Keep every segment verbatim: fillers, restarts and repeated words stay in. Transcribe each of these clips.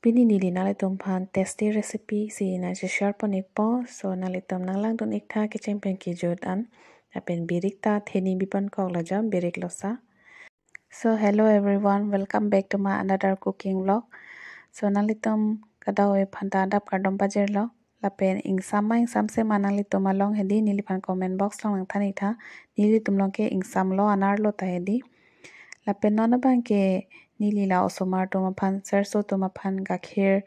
Pini neli nanglitum aphan tasty recipe si nangcheshare pon-ikpo. So nanglitum nanglangdun-iktha kecheng pen kejut an. Lapen birik ta theni biponkok lo jo, birik losa. So hello everyone, welcome back to my another cooking vlog. So nanglitum kadokave aphan ta adap kardom pajirlo. Lapen ingsam ma ingsamse ma nanglitum along hedi, neliphan comment box along nangthan-iktha. Nelitum along ke ingsamlo, anerlo ta hedi. Lapen non abang ke neli la osomar atum aphan, sirso atum aphan gakhir,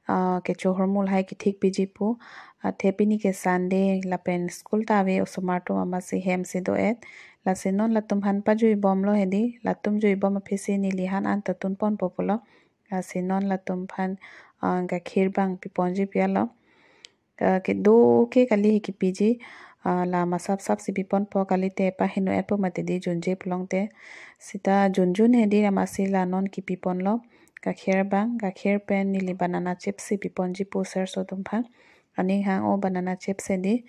ah, kecho ahormu lahai kethik piji pu. Athe pini ke Sunday lapen school ta ave osomar atum, amatsi hem si do-et. Lasi non latum aphan pajui bomlo hedi, latum jui bom aphisi neli han an ta tun ponpo pulo. Lasi non latum aphan, ah, gakhir abang piponji pu-an lo. Ah, kedo ke kali he kepiji, ah, la masap sap si piponpo, kalite paheno-etpo mati di junje pulote. Seta junjun hedi, amatsi la non kepi ponlo. Gakhir abang, gakhir pen neli banana chips si piponji pu sirso atum aphan. Aning hang-o banana chips hedi.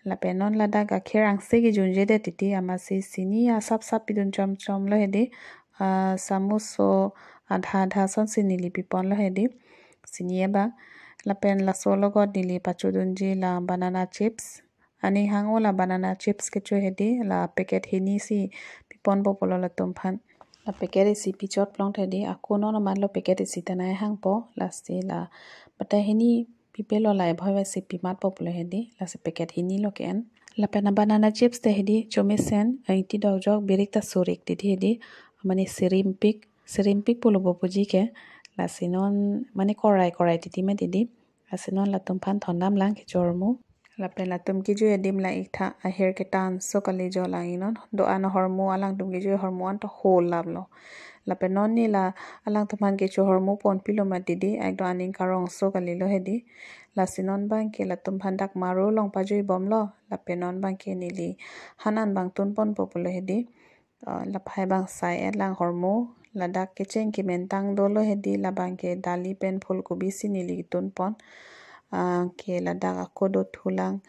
Lapen non ladak gakhir angse kejunjedet titi, amatsi chini asap sap pidun chomchomlo hedi. Ah, samuso adha adha asonsi neli piponlo hedi, chini abang. Lapen laso alogot neli pachodunji la banana chips. Aning hang-o la banana chips kecho hedi, la packet hini si piponpo pulo latum aphan. La packet isi pichot pulote hedi, ako non amat lo packet isi ta nai hangpo, lasi la patta hini pipelo, la ebhoi vai si pimatpo pulo hedi, lasi packet hini lo ke-en. Lapen a banana chips ta hedi chomesen, eh, ingti dokjok, birik ta surik titi hedi, mane sirimpik, sirimpik pulo bo puji ke, lasi non mane korai korai titi mati di, lasi non latum aphan thondamlang kecho ahormu. Lapen latum kejui adim lang-iktha, ahir ketan so kali jo lang-ik non. Do-an ahormu, alangtum kejui ahormu an ta holaplo. Lapen non neli la alangtum aphan kecho ahormu ponpilo mati di, ekdom aning karongso kalilo hedi. Lasi non abang ke latum aphan dak maru along pajui bomlo. Lapen non abang ke neli han an abang tun ponpo pulo hedi. Ah, laphai abang sai-et lang ahormu. Ladak kecheng kementang dolo hedi, labang ke dali pen phulkobi si neli tun pon. Ah, ke ladak ako do thulang.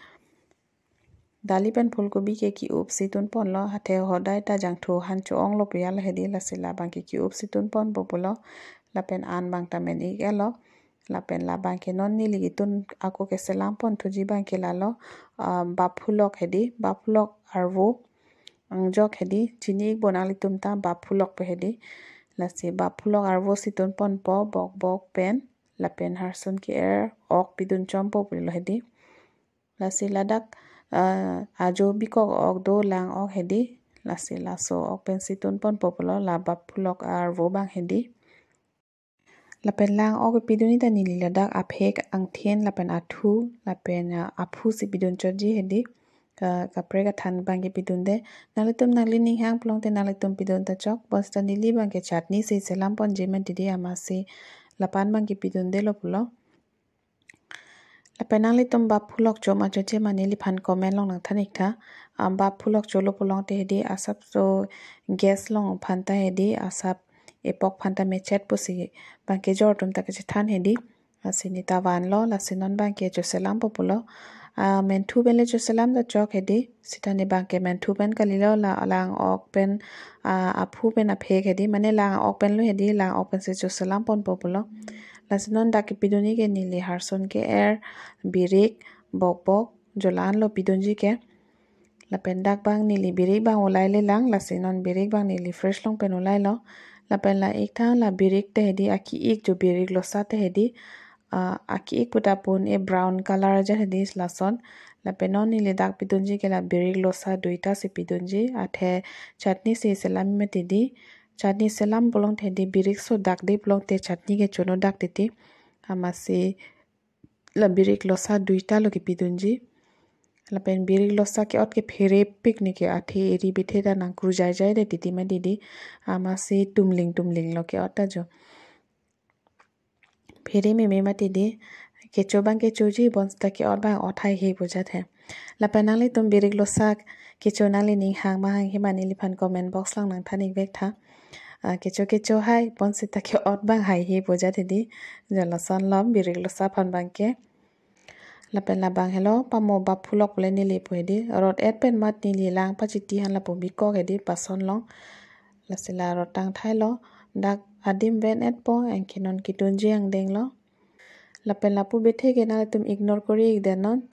Dali pen phulkobi ke ki-up si tun ponlo, athe hodai ta jangthu han cho-onglo pu-an lo hedi, lasi labang ke ki-up si tun ponpo pulo. Lapen an abang ta men-ik-etlo. Lapen labang ke non neli tun ako keselam ponthuji abang ke lalo, ah, bap phulok hedi, bap phulok arvo. Angjok hedi, chini-ik bo nanglitum ta, bap phulok pu hedi. Lasi bap phulok arvo si tun ponpo, bok bok pen, lapen harsun ke-er, ok pidun chompo pulo hedi. Lasi ladak, ah, ajo bikok ok do, lang ok hedi. Lasi laso ok pensi tun ponpo pulo, la bap phulok arvo abang hedi. Lapen lang ok pidunji ta neli ladak aphek, angthin, lapen athu, lapen, ah, aphu si pidun chotji hedi. Ka, kaprek kathan abang ke pidunde. Nanglitum nanglining hang pulote nanglitum pidun ta chok. Bonseta neli abang ke chutney si selam ponji mati di, amatsi lapu an abang ke pidundelo pulo. Lapen nanglitum bap phulok chom achoche ma neliphan comment along nangthan-iktha. Ah, bap phulok cholo pulote hedi asapso gas along aphan ta hedi, asap epok aphan ta mechet pusi abang ke jor atum ta kachethan hedi. Lasi neli ta vanlo, lasi non abang ke choselampo pulo. Ah, menthu pen le choselam ta chok hedi. Seta neli abang ke menthu pen kalilo, la lang ok pen, ah, aphu pen aphek hedi, mane lang ok pen lo hedi, lang ok pensi choselam ponpo pulo. Lasi non dak kepidunji ke neli harsun ke-er, birik, bok bok, jola an lo pidunji ke. Lapen dak abang neli birik abang ulai le lang, lasi non birik abang neli fridge along pen ulailo. Lapen la-iktha, la birik ta hedi aki-ik jo, birik losa ta hedi, ah, aki-ik puta pun e brown color ajat hedi lason. Lapen non neli dak pidunji ke la birik losa duita si pidunji, athe chutney si selam mati di. Chutney selam pulote hedi birik so dakde pulote chutney ke chono dak titi. Amatsi la birik losa duita lo kepidunji. Lapen birik losa ke-ot ke pherepik ne ke, athe eri bithe ta nangkru jaijaidet titi mati di. Amatsi tumling tumling lo ke-ot ta jo. Phere meme mati di. Kecho abang kechoji, bonseta ke-ot abang ot haihe pu ajat he. Lapen nanglitum birik losa kecho nanglining hang ma hanghe ma neliphan comment box along nangthan-ik vektha. Ah, kecho kecho hai, bonseta ke-ot abang haihe pu ajat hedi. Jo lason lo birik losa aphan abang ke. Lapen labang helo, pamo bap phulok pule neli pu hedi. Rot-et pen mat neli lang pachiti han lapu bikok hedi pason along. Lasi la rot tangthailo. Dak adim ven-etpo, anke non kedunji angdenglo. Lapen lapu bethe ke nanglitum ignore kori ik dei non.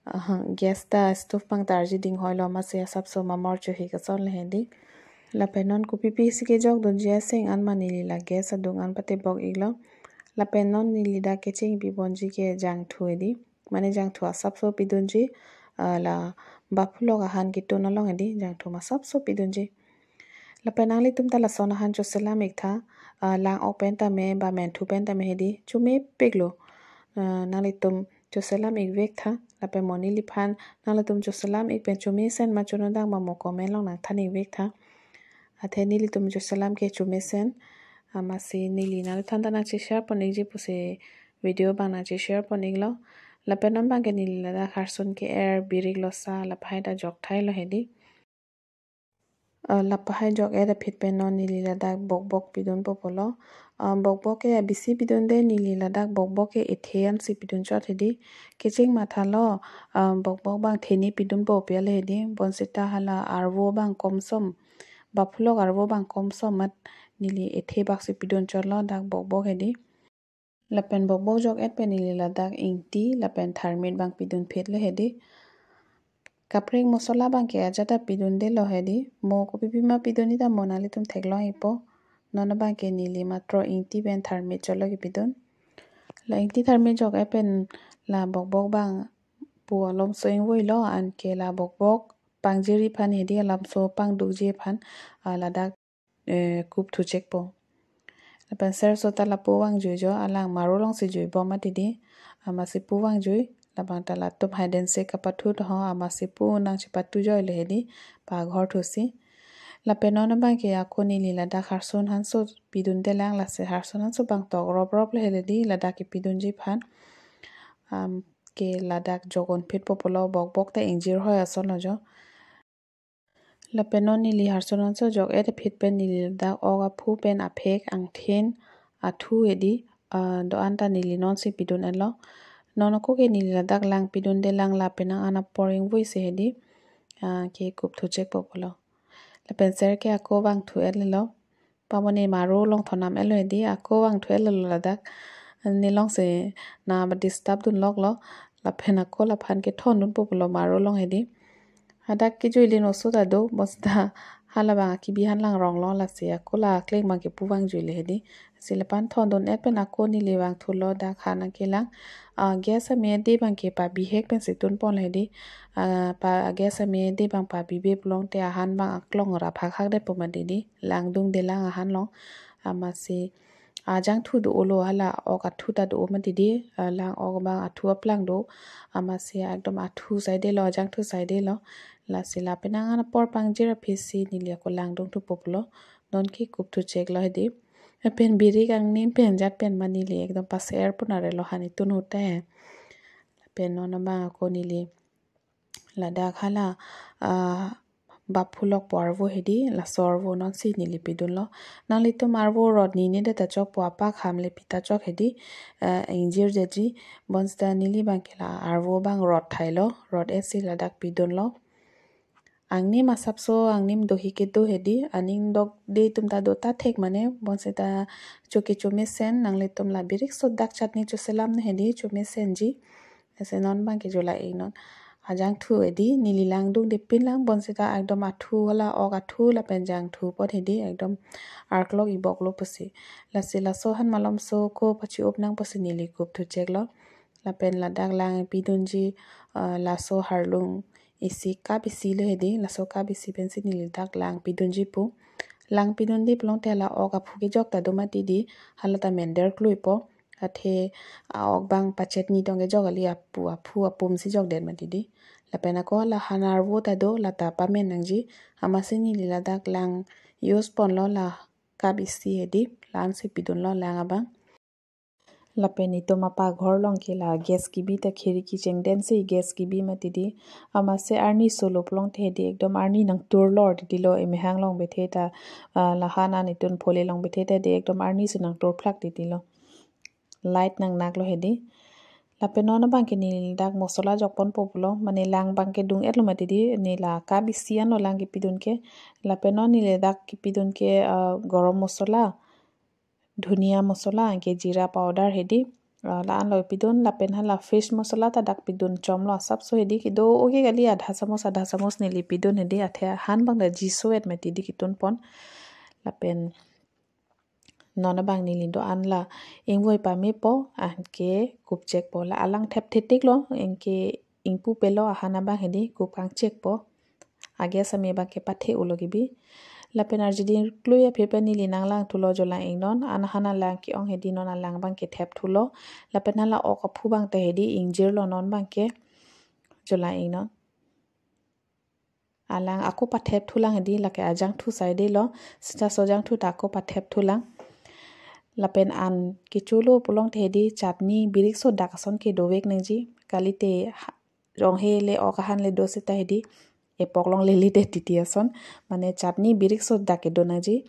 Aha, gas ta stove pang tarji ding hoilo, amatsi asapso mamor chohi kason le hedi. Lapen non kopipi si kejok dunji aseng an ma neli la gas adung an patebok iklo. Lapen non neli dak kecheng pibonji ke jangthu hedi. Mane jangthu asapso pidunji, ah, la baphu lok ahan kitun along hedi, jangthu ma asapso pidunji. Lapen nanglitum ta lason ahan choselam ik tha, ah, lang ok pen tame ba menthu pen tame hedi, chomepiklo. Ah, nanglitum choselam ik vek tha, lapen mo neliphan nanglitum choselam ik pen chomesen ma chonodang ma mo comment along nangthan ik vek tha. Athe nelitum choselam ke chomesen, amatsi neli nangliphan ta nangche-share pon ikji pusi video abang nangche-share pon iklo. Lapen non abang ke neli ladak harsun ke-er, birik losa, lapahai ta jok thailo hedi. Ah, lapahai jok-et aphi pen non neli ladak bokbok pidunpo pulo. Ah, bokbok ke abisi pidunde, neli ladak bokbok ke ethe ansi pidun chot hedi. Kecheng mathalo, ah, bokbok abang theni pidunpo pi ale hedi. Bonsita hala arvo abang komsom, baphu lok arvo abang komsom amat neli ethe bak si pidun chotlo dak bokbok hedi. Lapen bokbok jok-et pen neli ladak ingti lapen tharmit abang pidun phitlo hedi. Kaprek mosola abang ke ajat ta pidundelo hedi. Mo kopipi ma pidun ita mo nanglitum theklong ikpo. Non abang ke neli matro ingti pen tharmit chotlo kepidun. La ingti tharmit jok-et pen la bokbok abang pu alomso ingvoilo, anke la bokbok pangjiri aphan hedi, alamso pangdukji aphan, ah, ladak, eh, kup thuchekpo. Lapen serso ta lapu vangjui jo, alang maro alongsi juibom amat hedi, amatsi pu vangjui, labang ta latum hide and seek kapathu to ho, amatsi pu nangchepathu joilo hedi, paghor thusi. Lapen non abang ke ako neli ladak harsun hanso pidunde lang, lasi harsun hanso abang tok rop rop le hedi, ladak kepidunji aphan. Am, ke ladak jok-un phitpo pulo, bokbok ta ingjir hoi asonlo jo. Lapen non neli harsun hanso jok-et aphi pen neli ladak ok aphu pen aphek angthin athu hedi, ah, do-an ta neli nonsi pidun-etlo. Non ako ke neli ladak lang pidunde lang, la penang an apor ingvoi si hedi, ah, ke kup thuchekpo pulo. Lapen ser ke ako vangthu-etlelo. Pamone maro along thondam-etlo hedi, ako vangthu-etlelo ladak. Ne alongsi nang disturb dunloklo. Lapen ako laphan kethondunpo pulo maro along hedi. Hadak kejui lin oso ta do, bonsita halabang akibi aphan lang ronglo, lasi ako la akleng abang ke pu vangjuilo hedi. Si lapen thondun-et pen ako neli vangthulo, dak han nangkelang. Ah, gas ame de abang ke pabihek pensi tunponlo hedi. Ah, pa gas ame de abang pabibe pulote ahan abang aklong ra phak hakdetpo amat hedi. Langdungde lang ahan along. Amatsi ajangthu do-olo, hala ok athu ta do-o amat hedi. Ah, lang ok abang athu aplang do. Amatsi ekdom athu saidelo, ajangthu saidelo. Lasi la penang an apor pangjir aphi si neli ako langdungthupo pulo. Non ke kup thucheklo hedi. Lapen birik angnim pen jat pen ma neli ekdom paser pon arelo hani tun ahut he. Lapen non abang ako neli ladak hala, ah, baphu lok pu arvo hedi, laso arvo nonsi neli pidunlo. Nanglitum arvo rot nine det ta chokpo, apak ham le pi ta chok hedi, ah, ingjir jaji, bonsita neli abang ke la arvo abang rot thailo, rot-et si ladak pidunlo. Angnim asapso, angnim dohi kedo hedi, aning dokde atum ta do ta thek mane, bonsita choke chomesen, nanglitum la birik so dak chatni choselam ne hedi, chomesenji. Lasi non abang ke jo la-ik non. Ajangthu hedi, neli langdungde pinlang, bonsita ekdom athu hala ok athu lapen jangthu apot hedi, ekdom arklok iboklo pusi. Lasi laso han malomso ko pachi-up nang pusi neli kup thucheklo. Lapen ladak lang pidunji, ah, laso harlung isi cup isilo hedi, laso cup isi pensi neli dak lang pidunji pu. Lang pidunde pulote hala ok aphu kejok ta do amat hedi, hala ta mender kluipo. Athe a-ok abang pachet ni tong kejok kali, apu aphu apum si jokdet amat hedi. Lapen ako hala han arvo ta do, la ta pamen nangji. Amatsi neli ladak lang use ponlo, la cup isi hedi, la-ansi pidunlo lang abang. Lapen itum apaghor along ke la gas kebi ta khiriki chengden si gas kebi amat hedi. Amatsi arni solo pulote hedi ekdom arni nangturlor hedi lo, emehang along bethe ta, ah, la han an itum phole along bethe ta hedi ekdom arni si nangturphlak hedi lo. Light nangnaklo hedi. Lapen non abang ke neli dak mosola jokponpo pulo, mane lang abang ke dung-etlo amat hedi, ne la cup isi anlo lang kepidun ke. Lapen non neli dak kepidun ke, ah, gorom mosola, dhuniya mosola, anke jeera powder hedi. Ah, la-an lo pidun, lapen hala fish masala ta dak pidun chomlo, asapso hedi kedo oke kali, adha samus, adha samus neli pidun hedi, athe ahan abang ta jiso et mati di kitun pon. Lapen non abang neli do-an la ingvoi pamepo, anke kupchekpo, la alang thep thetik lo, anke ingpu pelo ahan abang hedi kupkangchekpo. Age sami abang ke pathe ulo gibi. Lapen arjidi klui aphi pen neli nanglang thulo jolang ingnon, an ahan alang ke-ong hedi non alang abang ke thep thulo. Lapen hala ok aphu abang ta hedi ingjirlo non abang ke jolang ingnon. Alang ako pathep thulang hedi, lake ajangthu saidelo, sita sojangthu ta ako pathep thulang. Lapen an kecholo pulote hedi chutney birikso dak ason ke dovek nangji, kalite ha-, jonghe le ok ahan le do sita hedi epok longle lide titi ason, mane chutney birikso dak kedo nangji.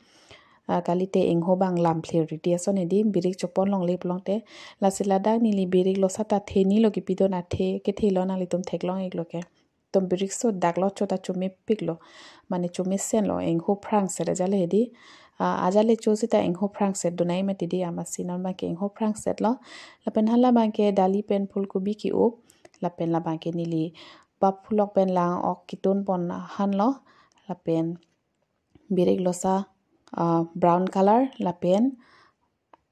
Ah, kalite ingho abang lamphlir titi ason hedi birik chopon longle pulote. Lasi ladak neli birik losa ta theni lo kepidun, athe kethe lo, nanglitum theklong iklo ke. Itum birikso dak lo chot ta chomepik lo, mane chomesen lo, ingho phrangset ajale hedi. Ah, ajale cho sita ingho phrangset do nai mati di, amatsi non abang ke ingho phrangset lo. Lapen hala abang ke dali pen phulkobi ke-up, lapen labang ke neli bap phulok pen lang ok kitun pon ahan lo, lapen birik losa, ah, brown color, lapen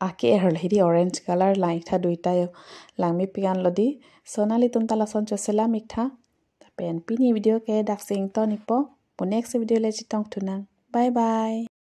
ake er hedi orange color, lang iktha duita yo, langmepik an lo di. So nanglitum ta lason cho selam iktha. Lapen pini video ke dak si ington ikpo. Pu next video le chetong thunang. Bye bye.